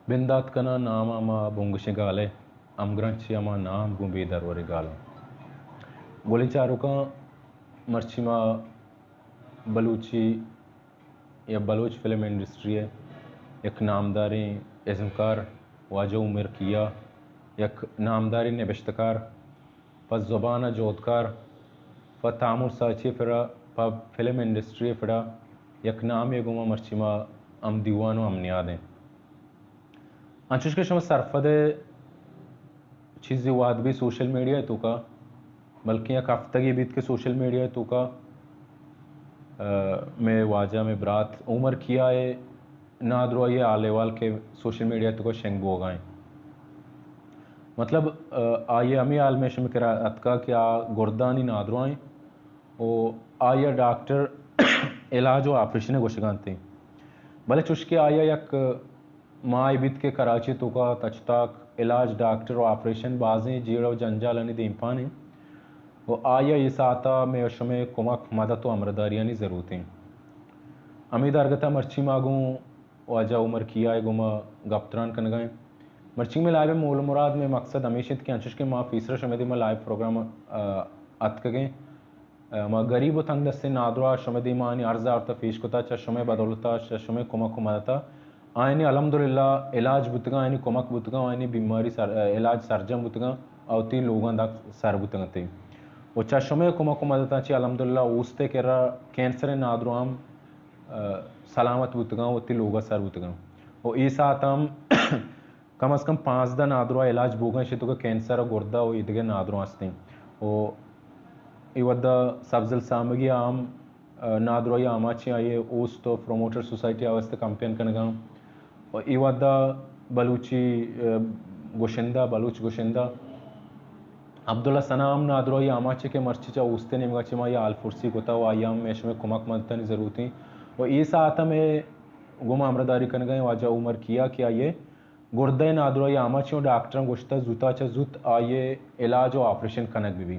بندات کناں نام ءَ ما بنگشیں گال ءِ، ہمگرنچ ءَ ما نام گوں بے دروریں گالاں۔ گلیں چاروکاں، مرچی ما بلوچی یا بلوچ فلم انڈسٹری ءِ یک نامداریں ازمکار واجہ عمر کیا، یک نامداریں نبشتہ کار، پہ زبان ءِ جہدکار، پہ تامر ساچی ءِ پڑا، پہ فلم انڈسٹری ءِ پڑا یک نامے گوما مرچی ما ہم دیوان و ہم نیاد ایں۔ انچوش کہ شما سرپد ءِ، چیزے وہد بی سوشل میڈیا ءِ توکا، بلکیں یک ہفتگے بیت کہ سوشل میڈیا ءِ توکا، آ، مئے واجہ، مئے برات عمر کیا ءِ نادراہی ءِ حال احوال کہ سوشل میڈیا ءِ توکا شنگ بوگا ایں۔ مطلب، آ، آئی ءِ ہمے حال مئے شمئے کرا اتکا کہ آ گردانی نادراہ ایں و آئی ءَ ڈاکٹر علاج و آپریشن ءَ گوشگا انت۔ بلے چوش کہ آئی ءَ یک ماہے بیت کہ کراچی ءِ توکا تچ و تاک، علاج، ڈاکٹر و آپریشن، بازیں جیڑہ و جنجالانی دیمپان انت و آئی ءَ اے ساعت ءَ مئے و شمئے کمک، مدد و ہمراہداریانی ضرورت انت۔ ہمے درگت ءَ مرچی ما گوں واجہ عمر کیا ءِ گوما گپ تران کنگا ایں۔ مرچی مئے لائیو ءِ مول و مراد، مئے مقصد ہمیش انت کہ انچوش کہ ما پیسرا شمئے دیما لائیو پروگرام، آ، اتکگیں، آ، ما گریب و تنگ دستیں نادراہ شمئے دیما آیانی عرض آورتہ پیش کتہ، چہ شمئے بدولتا، چہ شمئے کمک و مدتا آیانی الحمدللہ علاج بوتگاں، آیانی کمک بوتگاں، آیانی بیماری سر-، آ، علاج سرجم بوتگاں، آ وتی لوگاں داں سر بوتگنت۔ و چہ شمئے کمک و مدتاں چہ الحمدللہ اوست ءِ کرا کینسر ءِ نادراہ ہم، آ، سلامت بوتگاں، وتی لوگا سر بوتگاں۔ و اے ساعت ہم کم از کم پانزدہ نادراہ علاج بوگاں، ایشی توکا کینسر و گردہ و ایدگہ نادراہ ہستیں۔ و اے وھدا سبزل سامگی ہم، آ، نادراہی آماچیں، آئی اوست و پروموٹر سوسائٹی ءِ واستہ کمپین کنگا۔ و اے وھدا بلوچی، آ، گشندہ، بلوچ گشندہ عبداللہ ثنا ہم نادراہی آماچے کہ مرچی چہ اوست ءِ نیمگا چہ ما یہ حال پرسی کتا و آئی ہم مئے شمئے کمک مدتانی ضرورت ایں۔ و اے ساعت ہم مئے گوما ہمراہداری کنگا ایں واجہ عمر کیا کہ آئی گردہ ءِ نادراہی آماچیں و ڈاکٹراں گوشتہ زوتا چہ زوت آئی علاج و آپریشن کنگ بہ بی۔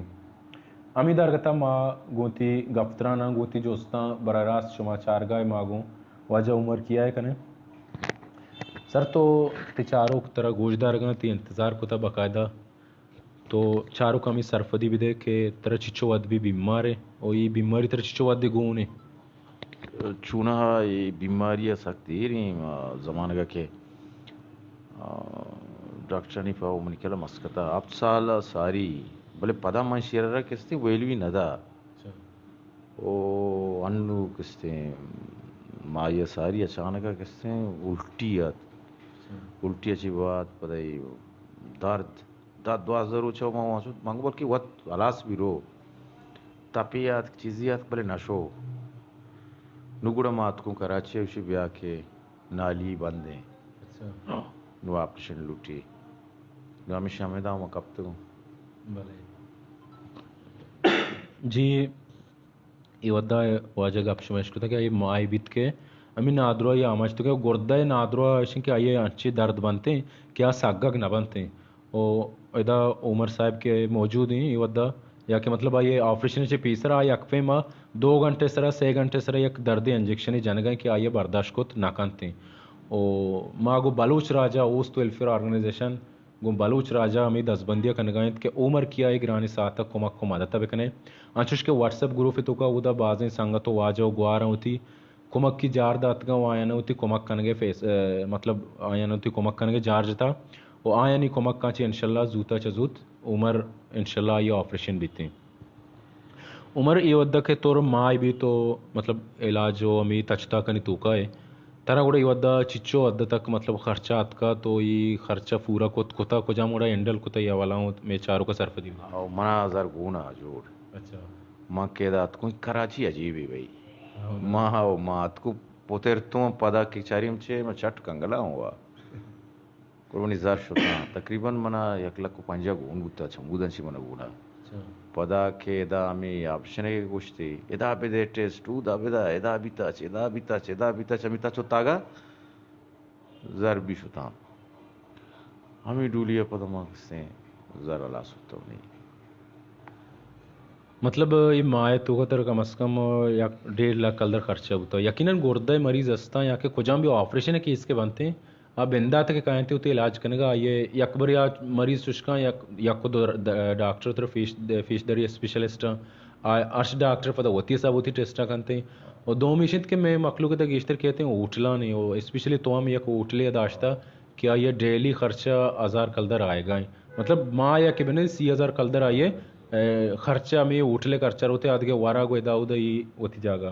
ہمے درگتا ما گوں وتی گپ تراناں، گوں وتی جستاں براہ راست شما چارگا ءَ ما گوں واجہ عمر کیا ءَ کنیں۔ سر، تو تئی چاروک ترا گوشدارگاں، تئی انتظار کتا باقاعدہ۔ تو چاروک ہمے سرپدی بدے کہ ترا چچو وھد بی بیمار ئے و اے بیماری ترا چچو وھدے گون ایں؟ چوناہا اے بیماری ءَ سک دیریں، آ، زمانگ ءَ کہ، آ، ڈاکٹرانی پہ منی کلم مسکت ءَ ہپت سال ءَ ساری، بلے پدا من شیرا کستیں ویلوی ندا۔ اچھا۔ او انو کستیں ماہی ءَ ساری اچانک ءَ کستیں الٹی ات۔ اچھا۔ الٹی ءَ چہ بعد پدا اے درد، دا دوازدہ روچ ءَ ما وانسو منگ بلکہ وت ہلاس بی رو۔ تپے آتک، چیزے آتک، بلے نہ شو۔ نو گڑا ما اتکوں کراچی ءَ، گوشی بیا کہ نالی بند ایں۔ اچھا۔ نو آپریشن لوٹی۔ نو ہمیشہ ہمے دام ءَ کپتگوں۔ بلے۔ جی، اے وھدا واجہ گپ شما اشکتگ کہ اے ماہے بیت کہ ہمے نادراہی آماچ تو کہ گردہ ءِ نادراہ اش انت کہ آئی ءَ انچیں درد بنت ایں کہ آ سگگ نہ بنت ایں۔ و ادا عمر صاحب کہ موجود ایں اے وھدا، یا کہ مطلب آئی آپریشن چہ پیسر آ یک پیما دو گھنٹے سرا، سے گھنٹے سرا یک دردے انجکشنے جنگ ءَ کہ آئی ءَ برداشت کت نہ کنت ایں۔ و ما گوں بلوچ راج ءِ اوست ویلفیئر آرگنائزیشن گوں بلوچ راج ءَ ہمے دزبندی ءَ کنگا انت کہ عمر کیا ءِ گرانیں ساعت ءَ کمک و مدت ءَ بکنیں۔ انچوش کہ واٹس ایپ گروپ ءِ توکا اودا بازیں سنگت و واجہ و گواراں وتی کمکی جار داتگاں و آیاناں وتی کمک کنگ ءِ فیس-، ا، مطلب آیاناں وتی کمک کنگ ءِ جار جتا و آیانی کمکاں چہ انشاءاللہ زوتا چہ زوت عمر انشاءاللہ آئی آپریشن بیتیں۔ عمر، اے وھدا کہ تو ماہے بیت و مطلب علاج و ہمے تچ تاکانی توکا ئے، ترا گڑا اے وھدا چچو حد تک مطلب خرچہ اتکا، تو اے خرچہ پورا کت کتا، کجام گڑا ہینڈل کتا، اے حوالہ ءَ مئے چاروکا سرپدی بدے۔ او، منا زر گون ءَ جوڑ۔ اچھا۔ من کہ ادا اتکوں کراچی عجیبے بھئی۔ ہاں۔ ما، ہاں، ما اتکوں پترتوں پدا کہ چاریم چے، ما چٹ کنگلا ہوں وا۔ قربانی زر شتاں۔ تقریباً منا یک لکھ و پنجاہ گون بوتا، چموداں چی منا گونا۔ اچھا۔ پدا کہ ادا ہمے آپریشن ءِ گوشتے، ادا بدے ٹیسٹ، اودا بدا، ادا بیتا چ، ادا بیتا چ، ادا بیتا چ، ہمے تچ و تاگا زر بی شتاں۔ ہمے ڈولی ءَ پدا ما کسیں زر ہلاس کتو نہیں۔ مطلب، اے ماہ ءِ توکا ترا کم از کم یک ڈیڑھ لاکھ کلدار خرچہ بوتا۔ یقیناً گردہ ءِ مریض ہستاں یا کہ کجام بھی آپریشن ءِ کیس کہ بنت ایں، آ بندات کہ کاینت وتی علاج کنگا، آئی ء یک برے آ مریض چشکاں یک، یک و دو ڈ-، ڈاکٹر تر پیش، پیش داری اسپیشلسٹ آں۔ آ ہرش ڈاکٹر پدا وتی حساب وتی ٹیسٹاں کنت۔ و دومی ایش انت کہ مئے مخلوق تہ گیشتر کیت ہیں ہوٹلانی، و اسپیشلی تو ہم یک ہوٹلے داشتہ کہ آئی ء ڈیلی خرچہ ہزار کلدر آئیگا ہیں۔ مطلب ماہ یا کہ بنے سی ہزار کلدر آئی ء، اے، خرچہ ہمے ہوٹل خرچہ روتے آدگہ ورگ و ادا اودا ای وتی جاگہ۔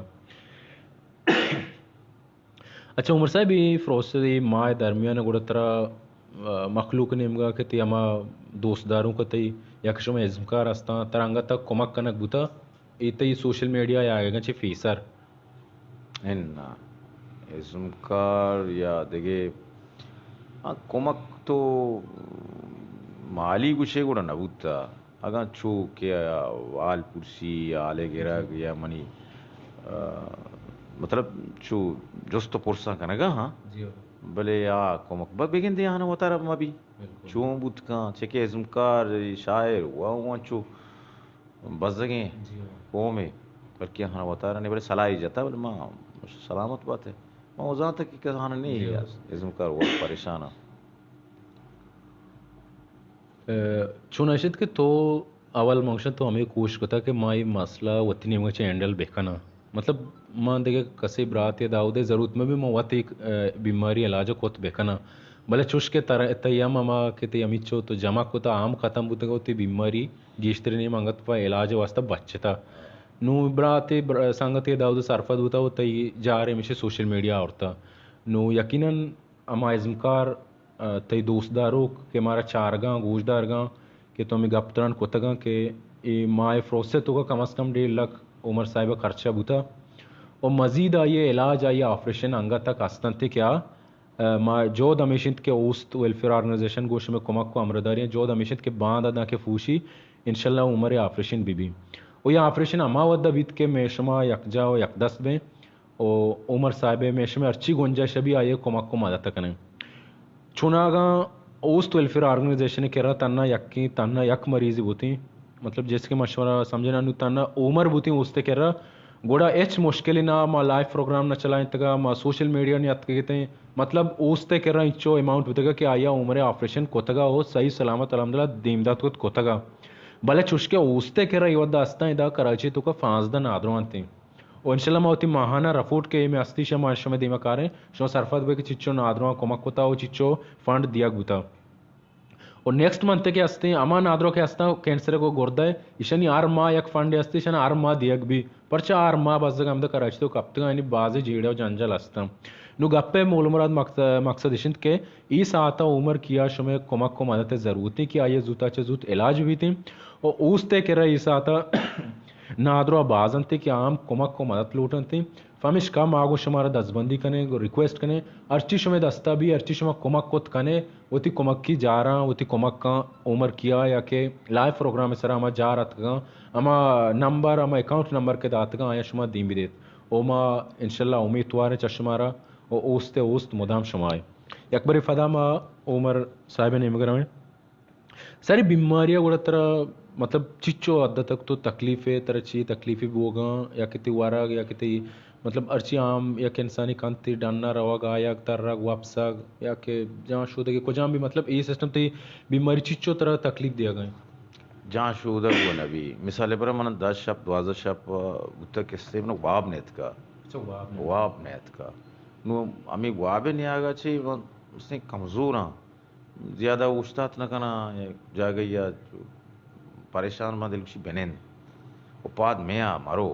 اچھا عمر صاحب، اے پروسس اے ماہ درمیان گڑا ترا، آ، مخلوق نیمگا کہ تئی ہما دوست داروک تئی یا کہ شما ازمکار ہستاں، ترا انگت کمک کنگ بوتا، اے تئی سوشل میڈیا یا آگاں چہ پیسر؟ اناں، ازمکار یا دگہ، آ، کمک تو مالی گوشے گڑا نہ بوتا۔ اگاں چو کہ آ، حال پرسی، حال گرگ یا منی، آ، مطلب چو جست و پرساں کنگا ہاں۔ جی ہو۔ بلے آ کمک بہ بگندے آنا وتارا مبی۔ بالکل۔ چون بوت کن، چہ کہ ازمکار، شاعر و اون چو بزگیں، جی ہو، قومے، بلکہ آنا وتارا نے بلے صلاحی جتا، بلے ما سلامت باتے۔ ما وزانت کہ کسان نہیں، جی ہو، ازمکار و پریشان ہاں۔ ء، چون اشت کہ تو اول منگشن تو ہمیں کوشش کتا کہ ما یہ مسئلہ وتی نیمگا چہ ہینڈل بکناں۔ مطلب، ما دگہ کسے براتے داودے ضرورت میں بھی ما وتی، ء، بیماری علاج کت بکناں۔ بلے چوش کہ تر-، تئی ہم ہما کہ تئی ہمیچو تو جمع کتا، ہم ختم بوتگا، وتی بیماری گیشتر نیم انگت پہ علاج واسطہ بچتا۔ نو براتے بر-، سنگتے داود سرپد بوتا و تئی جار ہمیشہ سوشل میڈیا آورتا۔ نو یقیناً ہما ازمکار، ء، تئی دوست داروک کہ مارا چارگاں، گوش دارگاں کہ تو ہمے گپ تران کتگاں کہ اے ماہ ء پروسس ء توکا کم از کم ڈیڑھ لکھ عمر صاحب ء خرچہ بوتا و مزید آئی ء علاج، آئی ء آپریشن انگت تک است انت کہ آ، ء، ما جہد ہمیش انت کہ اوست ویلفیئر آرگنائزیشن گوں شمئے کمک و ہمراہداری ء جہد ہمیش انت کہ باند ء داں کہ پوشی انشاءاللہ عمر ء آپریشن بہ بی و یا آپریشن ہما وھد ء بیت کہ مئے شما یکجاہ و یکدست بیں۔ و عمر صاحب ء مئے شمئے ہرچی گنجائش بی آئی ء کمک و مدد کنیں۔ چوناگاں اوست ویلفیئر آرگنائزیشن ء کرا تنہا یکیں، تنہا یک مریض بوتیں، مطلب جیسے کہ ما شمارا سمجھنا نو تنہا عمر بوتیں اوست ء کرا، گڑا ہچ مشکل نہ، ما لائیو پروگرام نہ چلائینتگا، ما سوشل میڈیا نہ اتکگتیں، مطلب اوست ء کرا انچو اماؤنٹ بوتگا کہ آیا عمر آپریشن کتگا و صحیح سلامت الحمدللہ دیم دات کت کتگا۔ بلے چوشکہ اوست ء کرا یہ ودا استاں ادا کراچی توکا پانزدہ نادرو انتیں۔ و انشاءاللہ ما وتی ماہانہ رپورٹ کہ اے مئے ہستی شما، شمئے دیما کاریں، شما سرپد بئے کہ چچو نادراں کمک کتا و چچو فنڈ دیگ بوتا۔ و نیکسٹ منتھ کہ ہستیں، ہما نادرو کہ ہستاں کینسر کو گردہ، ایشانی ہر ماہ یک فنڈ ہستی، ایشان ہر ماہ دیگ بی۔ پرچا ہر ماہ بزگ ہمدا کراچی تو کپتگاں، یعنی بازیں جیڑہ و جنجال ہستاں۔ نو گپے مول مراد مقص-، مقصد اشنت کہ ای ساعتا عمر کیا شمئے کمک و مدد ضرورتیں کہ آئی زوتا چہ زوت علاج بیتیں۔ و اوستے کرا ای ساعتا نادرو باز انت کہ عام کمک و مدد لوٹ انت۔ پمیشکا ما گوں شمارا دزبندی کنیں، گوں ریکویسٹ کنیں، ہرچی شمئے دستا بی، ہرچی شما کمک کت کنے، وتی کمکی جاراں، وتی کمکاں عمر کیا یا کہ لائیو پروگرام سرا ہما جار اتکگاں، ہما نمبر، ہما اکاؤنٹ نمبر کہ داتگاں، آیا شما دیم بدیت۔ او ما انشاءاللہ امیتوار چہ شمارا، او اوست اوست مدام شمائے۔ یک برے پدا ما عمر صاحب نیمگ رویں۔ ساری بیماری ء گڑا ترا مطلب چچو حد تک تو تکلیف ء، ترا چی تکلیفی بوگاں، یا کہ تئی ورگ، یا کہ تئی مطلب ہرچی عام یک انسانی کنت، تئی ڈن ء روگ، آیگ، ترگ، وپسگ، یا کہ جان شودگی کجام بھی مطلب اے سسٹم تئی بیماری چچو ترا تکلیف دیگ ء؟ جان شودگ و نبی۔ مثال پر من دس شپ، دوازدہ شپ بوتگ کسے من واب نیتکا۔ اچھا، واب نیتکا۔ واب نیتکا۔ نو ہمیں واب نیاگا چی من مسیں کمزور ہاں۔ زیادہ اوشتات نہ کناں، جاگہی ء پریشان باں، دل گوشی بنند و پاد میا مرو۔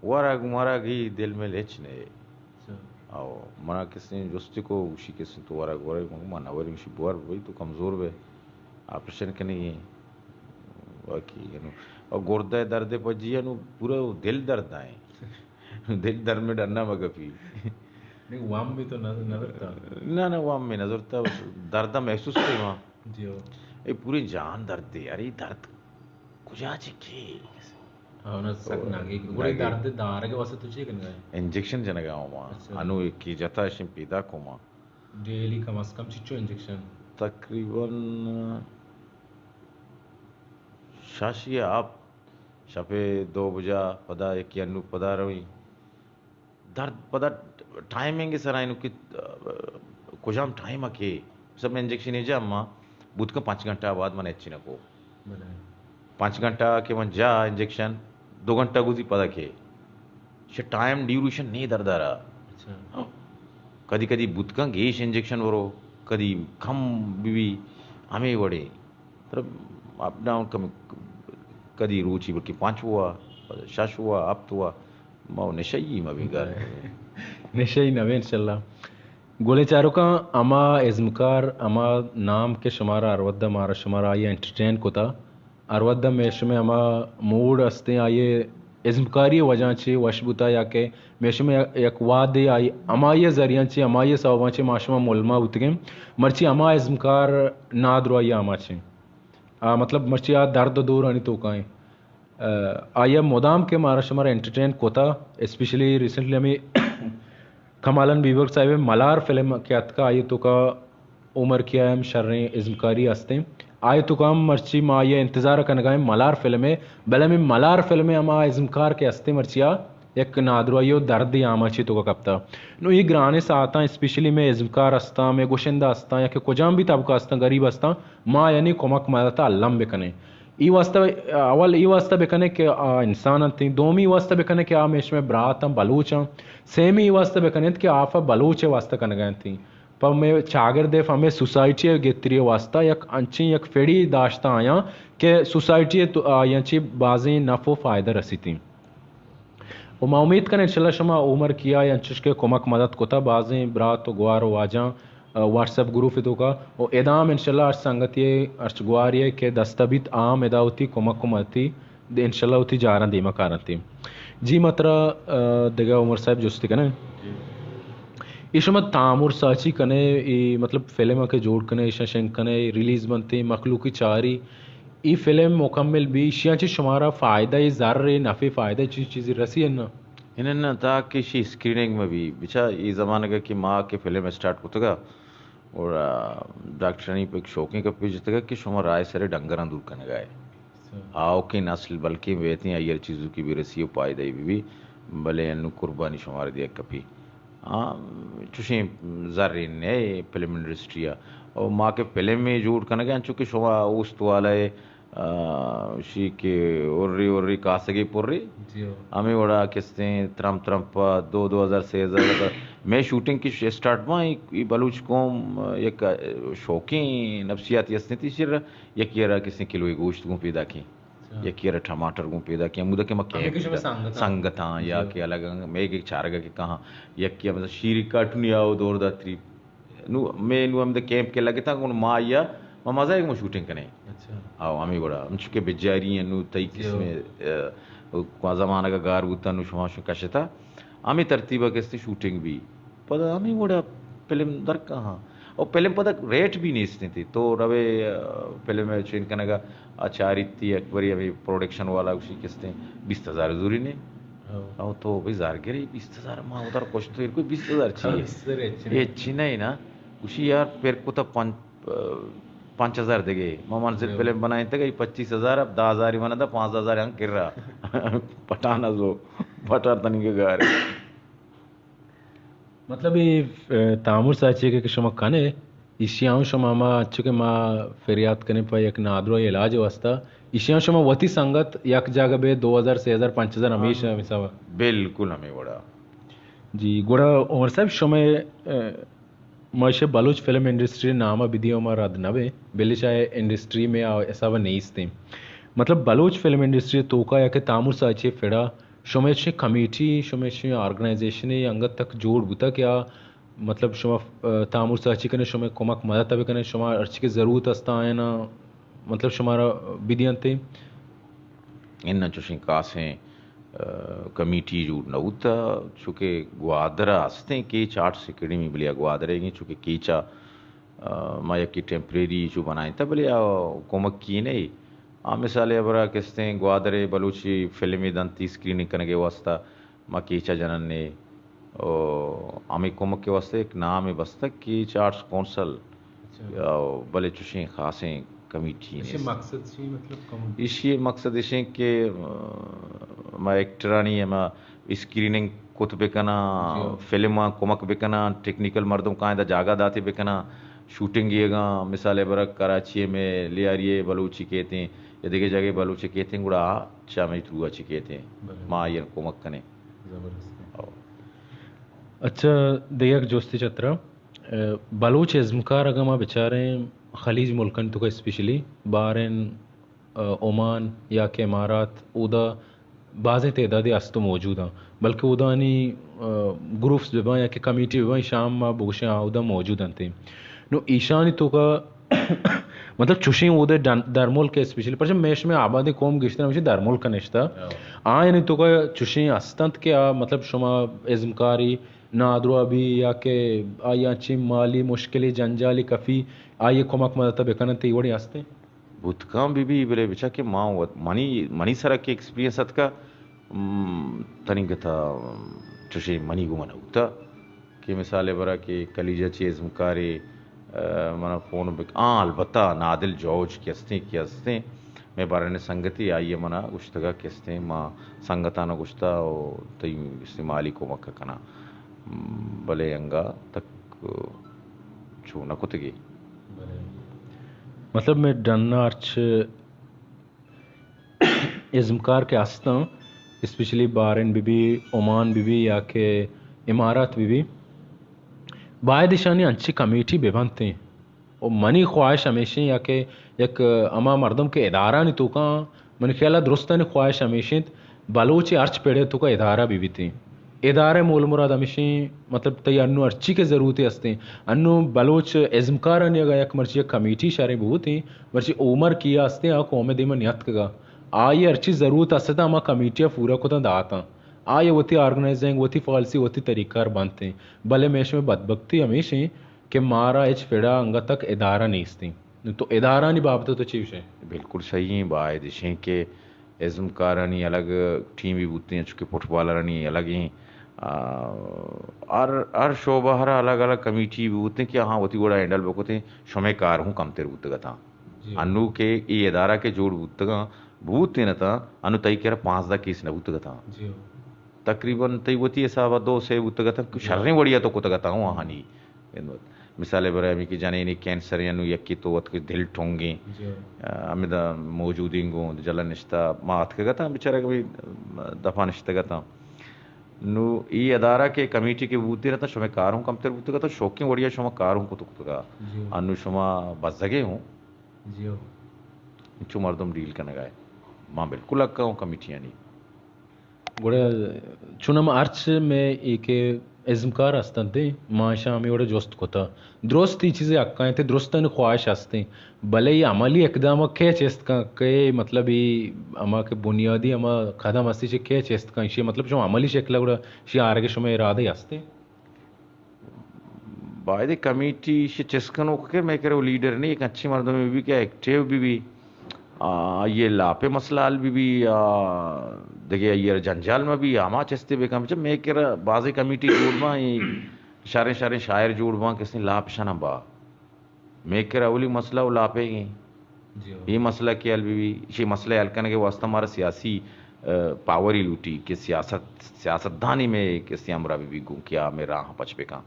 ورگ مرگ ہی دل مل ہچ نہ۔ اچھا۔ او منا کسیں جستی کو گوشی کسیں تو ورگ ورگ، من نہ وری، گوشی بور بھئی تو کمزور بے، آپریشن کنگی۔ واقعی انو۔ او گردہ درد پجی انو پورا دل درد آئیں۔ دل درد میں ڈنا مگپی۔ نہیں، وام بھی تو نہ، نہ درتا۔ نہ، نہ، وام میں نہ درتا، بس درد محسوس تھے وہاں۔ جی ہو۔ اے پوری جان درد دے یار، یہ درد کجا چکے؟ ہاں، نہ سک ناگی۔ گڑا ناگی۔ درد دارگ واسطے تو چی کنگا ہے؟ انجیکشن جنگا ہوں وہاں۔ اچھا۔ انو ایک کی جتا شن پیدا کو وہاں۔ ڈیلی کم از کم چچو انجیکشن؟ تقریباً شاشی آپ شپے دو بجا پدا یک انو پدا روی۔ درد پدا ٹائمنگ سرا اینو کہ، آ، کجام ٹائم ءَ کہ سب انجیکشن ءَ جا، ما بوت کن پنچ گھنٹہ بعد من اچ نہ کو۔ بلے۔ پنچ گھنٹہ کہ من جا انجیکشن، دو گھنٹہ گوزی پدا کہ چہ ٹائم ڈیوریشن نے دردارا۔ اچھا۔ کدی کدی بوت کن گیش انجیکشن ورو، کدی کم بی بی، ہمے وڑے۔ مطلب، اپ ڈاؤن کم، کدی روچی بلکہ پنچ ہوا، شش ہوا، ہفت ہوا، ما نشئی ما بیگار۔ نشئی نہ بے انشاءاللہ۔ گلیں چاروکاں، ہما ازمکار، ہما نام کہ شمارا ہر وھد ءَ مارا شمارا آئی ءَ انٹرٹین کتا، ہر وھد ءَ مئے شمئے ہما موڈ استیں، آئی ءِ ازمکاری ءِ وجہ چہ وش بوتا، یا کہ مئے شمئے یک وھدے آئی، ہمائی ءِ ذریعہ چہ، ہمائی ءِ سوباں چہ ما شما ملما بوتگیں، مرچی ہما ازمکار نادراہی ءِ آماچیں۔ آ، مطلب، مرچی آ درد ءُ دورانی توکا ایں۔ آ، آئی ءَ مدام کہ مارا شمارا انٹرٹین کتا، اسپیشلی ریسنٹلی ہمیں کمالن بیبرگ صاحب ءِ ملار فلم کہ اتکا، آئی ءِ توکا عمر کیا ہم شریں ازمکاری ہستیں۔ آئی ءِ توکا ہم مرچی ما آئی ءِ انتظار کنگا ایں ملار فلم ءِ، بلے ہمیں ملار فلم ءِ ہما ازمکار کہ ہستیں مرچی آ یک نادراہی ءُ دردے آماچی توکا کپتا۔ نو اے گرانیں ساعتاں اسپیشلی مئے ازمکار ہستاں، مئے گشندہ ہستاں، یا کہ کجام بھی طبقہ ہستاں، غریب ہستاں، ما یعنی کمک مدد ءَ الم بکنیں۔ ای واسطہ، اول ای واسطہ بکنے کہ آ انسان انت، دومی واسطہ بکنے کہ آ مئے شمئے برات انت، بلوچ انت، سیمی ای واسطہ بکنے کہ آ پہ بلوچ ءِ واسطہ کنگا انت۔ پہ مئے چاگرد ءِ، پہ مئے سوسائٹی ءِ گہتری ءِ واسطہ یک انچیں یک پڑی داشتہ آیاں کہ سوسائٹی ءِ تو آیاں چہ بازیں نفع ءُ فائدہ رسیت۔ و ما امید کنیں انشاءاللہ شما عمر کیا ءَ انچش کہ کمک مدد کتا، بازیں برات ءُ گوار ءُ واجہاں، آ، واٹس ایپ گروپ ءِ توکا، و ادام انشاءاللہ ہرچ سنگتی ءَ، ہرچ گواری ءَ کہ دست بیت، آ ہم ادا وتی کمک ءُ مدتی دے انشاءاللہ وتی جاراں دیما کارنتی۔ جی، ما ترا، آ، دگہ عمر صاحب جستی کنیں۔ جی۔ اے شما تامر ساچی کنے، اے مطلب فلم ءَ کہ جوڑ کنے، ایشاں شنگ کنے، ریلیز بنتے، مخلوقی چاری، اے فلم مکمل بی، ایشیاں چہ شمارا فائدہ، اے زر، اے نفع، فائدہ چیز، چیزی رسی اناں؟ اناں نہ، تاکہ ایشی اسکریننگ مہ بی۔ بچا اے زمانگ ءَ کہ ما کہ فلم اسٹارٹ کتگا، اور، آ، ڈاکٹرانی پہ ایک شوقیں کپے جتگا کہ شما راہ سرے ڈنگراں دور کنگا ہے۔ اچھا۔ آؤکیں نسل بلکیں بیتیں آئی ہر چیزوں کی برسی و پائدہ بی بی، بلے انو قربانی شمار دیا کپی۔ آ، چوشیں زر نے فلم انڈسٹری ءَ۔ او ما کہ فلم ءَ جوڑ کنگا، انچو کہ شما اوست والا ہے، آ، شی کہ اوری اوری کاسگے پوری۔ جی ہو۔ ہمیں وڑا کستیں ترم ترم پا دو، دو ہزار، سے ہزار۔ میں شوٹنگ کی اسٹارٹ ما، ای بلوچ قوم یک شوقیں نفسیاتی ہستیں تی شر، یکی را کستیں کلوے گوشت گوں پیدا کیں۔ اچھا۔ یکی را ٹماٹر گوں پیدا کیں۔ ہمودا کہ ما ہمیں کیمپ کچھ میں دا-، سنگتاں۔ سنگتاں یا جی ہو۔ کہ الگ، میں ایک چارگا کہ کہاں، یکی مطلب شیری کارٹونی آؤ دور دا تری نو، میں نو ہمدا کیمپ کہ لگتا، گوں ما آیا، ما مزہ ہے کہ ما شوٹنگ کنیں۔ اچھا۔ آو، ہمیں وڑا، ہم چونکہ بجاری ہیں، نو تئی جی ہو۔ قسمیں، آ، کو زمانہ کا گار بوتا، نو شما شو کشتا۔ ہمیں ترتیبہ کستے شوٹنگ بھی۔ پدا ہمیں وڑا فلم در کہاں۔ او فلم پدا ریٹ بھی نیستیں تی۔ تو روے، آ، فلم چین کنگا، آ، چاریتی اکبری ہمیں پروڈکشن والا اسی کستے بیست ہزار زوری نے۔ ہو۔ او تو بھئی زارگری بیست ہزار ما ادھر کچھ تو کوئی بیست ہزار چی ہے؟ ہاں، بیست ہزار اچھی نہیں۔ اچھی نہیں نا۔ گوشی یار، پھر کو تو پنچ، پنچ ہزار دگے۔ ما منزل ہو۔ فلم بنائیں تک پچیس ہزار، اب دہ ہزار ہی بنا دا، پانچ ہزار ہم کر رہا۔ پٹھانا زو، پٹھان تنی کے گار۔ مطلب، اے، اے، تامر ساچی کہ، کہ شما کنے، ایشی ہم شما ما، انچو کہ ما فریاد کنیں پہ یک نادراہ علاج واسطہ، ایشی ہم شما وتی سنگت یک جاگہ بے دو ہزار، سے ہزار، پنچ ہزار ہمیش ہاں۔ ہم حساب۔ بالکل ہمیں وڑا۔ جی، گڑا عمر صاحب شما، اے، ما ایشی بلوچ فلم انڈسٹری نام بدیو ما رد نہ بے، بلے شاید انڈسٹری میں آ حساب نیستیں۔ مطلب بلوچ فلم انڈسٹری توکا یا کہ تامر ساچی فڑا شمئے چہ کمیٹی، شمئے چہ آرگنائزیشنے انگت تک جوڑ بوتا کہ آ، مطلب، شما، آ، تامر ساچی کنے، شمئے کمک مدد بکنے، شما ہرچی کہ ضرورت است آیانا، مطلب، شمارا بدینتے؟ اناں چوشیں کاسیں، آ، کمیٹی جوڑ نہ بوتا، چونکہ گوادر ہستیں کیچ آرٹس اکیڈمی، بلے گوادر ہے، چونکہ کیچا، آ، ما یکی ٹیمپریری چو بنائیں تا، بلے آ کمکی نہیں۔ آ مثال ء ہبرا کستیں گوادر ء بلوچی فلمے دنتی اسکریننگ کنگ ء واستہ ما کیچ ء جنن نے، او ہمے کمک ء واستہ یک نامے بستگ کیچ آرٹس کونسل، اچھا۔ او بلے چوشیں خاصیں کمیٹی ایشی نیست۔ مقصد چی، مطلب کمیٹی؟ ایشی مقصد ایشیں کہ، آ، ما ایکٹرانی ہما اسکریننگ کت بکناں، جی۔ فلم آں کمک بکناں، ٹیکنیکل مردم کائیں دا جاگہ داتے بکناں، شوٹنگ یگاں، مثال ء برا کراچی ء مئے لیاری ء بلوچی کیتیں، یا دگہ جاگہ بلوچی کیتیں، گڑا آ چہ ہمے تھرو ء چی کیتیں، بلے۔ ما آئی ء کمک کنیں۔ زبردست۔ او۔ اچھا، دگہ یک جستے چہ ترا، ء، بلوچ ازمکار اگاں ما بچاریں خلیج ملکانی توکا اسپیشلی بحرین، ء، عمان یا کہ امارات، اودا بازیں تعدادے است و موجود آں، بلکہ اودانی، ء، گروپس بہ باں یا کہ کمیٹی بہ باں، شام ما بگوشیں آ اودا موجود انت۔ نو ایشانی توکا مطلب چوشیں اودے ڈن-، درملک اسپیشلی، پرچہ مئے شمئے آبادیں قوم گیشتر ہمیشہ درملک نشتہ۔ آیانی توکا چوشیں است انت کہ آ مطلب شما ازمکاری نادراہ بی یا کہ آیاں چی مالی مشکلی جنجالی کفی، آئی کمک مدد بکننت، ای وڑی ہستیں؟ بوت کن بہ بی، بلے بچا کہ ما وت-، منی، منی سرا کہ ایکسپیرینس اتکا، م، تنیگتا، م، چوشیں منی گوما نہ بوتا کہ مثال برا کہ کلیجہ چی ازمکارے، ء، منا فون بک-، آں، البتہ نادل جوج کہ ہستیں، کہ ہستیں، مئے بارن سنگتی آئی ء منا گوشتگا کہ ہستیں، ما سنگتانا گوشتا و تئی استعمالی کمک کناں۔ م، بلے انگا تک چو نہ کتگی۔ مطلب مئے ڈن ء ہرچ ازمکار کہ ہستاں، اسپیشلی بحرین بہ بی، عمان بہ بی یا کہ امارات بہ بی، باید ایشانی انچی کمیٹی بہ بنتیں۔ و منی خواہش ہمیشیں یا کہ یک ہما مردم کہ ادارہانی توکا، منی خیالا درستانی خواہش ہمیش انت، بلوچ ہرچ پڑے توکا ادارہ بہ بیتیں۔ ادارہ مول مراد ہمیشیں، مطلب، تئی انو ہرچی کہ ضرورتے ہستیں، انو بلوچ ازمکارانی اگاں یک مرچی یک کمیٹی شریں بوتیں، مرچی عمر کیا ہستیں، آ قوم دیما نیاتکگا۔ آئی ہرچی ضرورت ہستیں، ہما کمیٹی پورا کتاں داتاں۔ آئی وتی آرگنائزنگ، وتی پالیسی، وتی طریقہ کار بنتیں۔ بلے مئے شمئے بدبختی ہمیشیں کہ مارا ہچ پڑا انگا تک ادارہ نیستیں۔ تو ادارہانی بابت تو چی گوشے؟ بالکل صحیح ہیں، باید اشیں کہ ازمکارانی الگ ٹیمی بوتیں، چونکہ فٹبالرانی الگ ہیں۔ آ، ہر، ہر شعبہ، ہر الگ الگ کمیٹی بوتیں کہ ہاں وتی وڑا ہینڈل بکتیں، شمئے کار ہوں کمتر بوتگتاں۔ جی۔ انو کہ ای ادارہ کہ جوڑ بوتگاں، بوتیں نتاں، انو تئی کرا پانزدہ کیس نہ بوتگتاں۔ جی۔ تقریباً تئی وتی حساب ء دو سے بوتگ اتنت کہ جی۔ شریں وڑی ء تو کتگ اتاں ہوں آہانی خدمت۔ مثال ء برای ہمے کہ جنینی کینسر انو یکے تو اتک دل ٹنگیں، جی۔ آ، ہمدا موجودیں گوں جلہ نشتہ ما اتکگ اتاں، بیچارگ بھی دفعہ نشتگ اتاں۔ نو ای ادارہ کہ کمیٹی کہ بوتیں اتاں، شمئے کار ہوں کمتر بوتگ اتاں، شوکیں وڑی ء شما کار ہوں کت کتگ ء۔ جی۔ انو شما بزگے ہوں۔ جی۔ چو مردم ڈیل کنگ ء۔ ما بالکل حق ہوں کمیٹیانی۔ گڑا چون ہم ہرچ مئے اے کہ ازمکار ہستنت، ما اشاں ہمے وڑا جست کتہ۔ درست ای چیزے حقاں انت، درستانی خواہش ہستیں، بلے ای عملی اقدام کئے چست کن، کئے مطلب ای ہما کہ بنیادی ہما قدم ہستی چہ کئے چست کن، اشی مطلب شما عملی شکل گڑا اشی آرگ شما ارادہ ہستیں؟ باید کمیٹی اشی چست کنوک کہ مئے کرا لیڈر نی، یک انچیں مردمے بہ بی کہ ایکٹیو بہ بی، آ، آئی لاپ ء مسئلہ حل بہ بی، آ، دگہ آئی ء جنجال مہ بی، ہما چستے بہ کن۔ بچہ مئے کرا بازیں کمیٹی جوڑ باں، اے شریں شریں شاعر جوڑ باں، کسیں لاپ شنا با۔ مئے کرا اولی مسئلہ و لاپ ء گیں۔ جی ہو۔ اے مسئلہ کہ حل بہ بی، اشی مسئلہ حل کنگ ء واسطہ مارا سیاسی، آ، پاوری لوٹی کہ سیاست، سیاستدانی مئے کسے ہمراہ بہ بی گوں کہ آ مئے راہ پچ بہ کن۔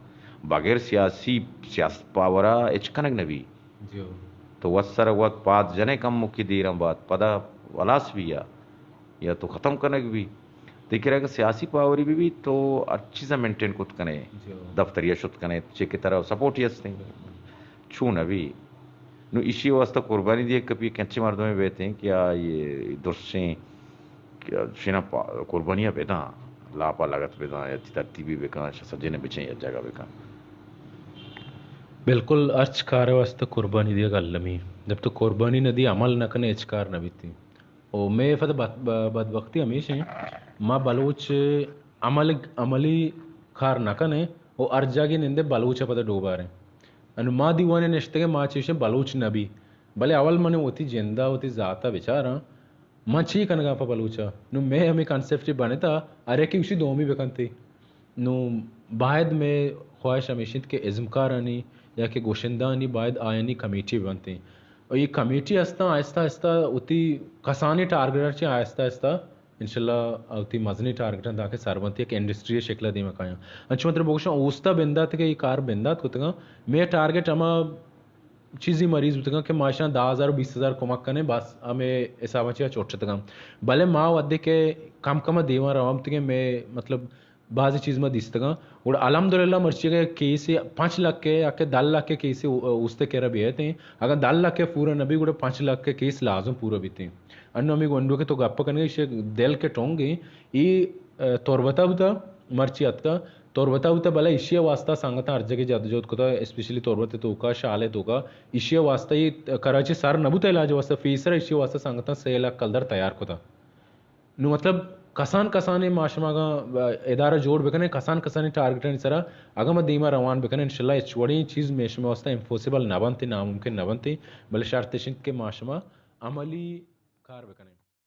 بغیر سیاسی، سیاست پاور ء ہچ کنگ نہ بی۔ جی ہو۔ تو وت سر وت پاد جنے کمکے دیراں بعد پدا ہلاس بی یا، یا تو ختم کنگ بی۔ تئی کرا اگہ سیاسی پاوری بہ بی تو ہر چیز ء مینٹین کت کنے، جی ہو۔ دفتری ء شت کنے، چے کہ ترا سپورٹ ہی ہستیں۔ چون نہ بی؟ نو ایشی واسطہ قربانی دیگ کپی، کنچے مردمے بیتیں کہ آ یہ درسیں کہ شنا پا-، قربانیاں بداں، لاپا لگت بداں، یا ترتیبی بکن، شا سجنے بچیں یا جگہ بکن۔ بالکل، ہرچ کار واسطہ قربانی دیگ المی۔ جب تو قربانی نہ دی، عمل نہ کنے، ہچ کار نہ بیتی۔ او مئے پد بد-، ب-، بدبختی ہمیش ہیں، ما بلوچ عمل، عملی کار نہ کنیں، او ہر جاگہ نندے بلوچ پدا ڈوباریں۔ انو ما دیوانے نشتگیں، ما چیشیں بلوچ نہ بی، بلے اول من وتی جندا، وتی ذاتا بچاراں، من چی کنگاں پہ بلوچا؟ نو مئے ہمے کانسپٹ بنتا، ہر یکے گوشی دومی بکنتے۔ نو باید مئے خواہش ہمیش انت کہ ازمکارانی یا کہ گوشندہانی باید آیانی کمیٹی بنتیں۔ و یہ کمیٹی ہستاں آہستہ آہستہ وتی کسانی ٹارگٹ چہ آہستہ آہستہ انشاءاللہ وتی مزنیں ٹارگٹاں تاکہ سر بنت، یک انڈسٹری شکل ءَ دیما کایاں۔ انچو مطلب بگوشاں اوستا بندات کہ اے کار بندات کتگاں، مئے ٹارگٹ ہما چیزی مریض بوتگاں کہ ما اشاں دہ ہزار و بیست ہزار کمک کنیں، بس ہمے حساباں چیا چٹ اتگاں۔ بلے ما وھدے کہ کم کم ءَ دیما روان بوتگیں، مئے مطلب بازیں چیز ما دیستگاں۔ گڑا الحمدللہ مرچی اگہ کیسے پنچ لکھ ءِ یا کہ دہ لکھ ءِ کیسے او-، اوستے کرا بیت ایں، اگاں دہ لکھ ءِ پورا نہ بی گڑا پنچ لکھ ءِ کیس لازم پورا بیت ایں۔ انو ہمے گونڈو کہ تو گپ کنگے، ایشی دل کہ ٹونگ ایں، اے، ا، تربتا بوتا، مرچی اتکا، تربتا بوتا، بلے ایشی واسطہ سنگتاں ہر جگہ جدوجہد کتا، اسپیشلی تربت توکا، شال توکا، ایشی واسطہ اے کراچی سر نہ بوتا علاج واسطہ، فی سر ایشی واسطہ سنگتاں سے لکھ کلدار تیار کتا۔ نو مطلب کسان کسانیں ما شما اگاں ادارہ جوڑ بکنیں، کسان کسانیں ٹارگٹانی سرا اگاں ما دیما روان بکنیں، انشاءاللہ ہچ وڑیں چیز مئے شمئے واسطہ امپوسیبل نہ بنت، ناممکن نہ بنت، بلے شرط اش انت کہ ما شما عملی کار بکنیں۔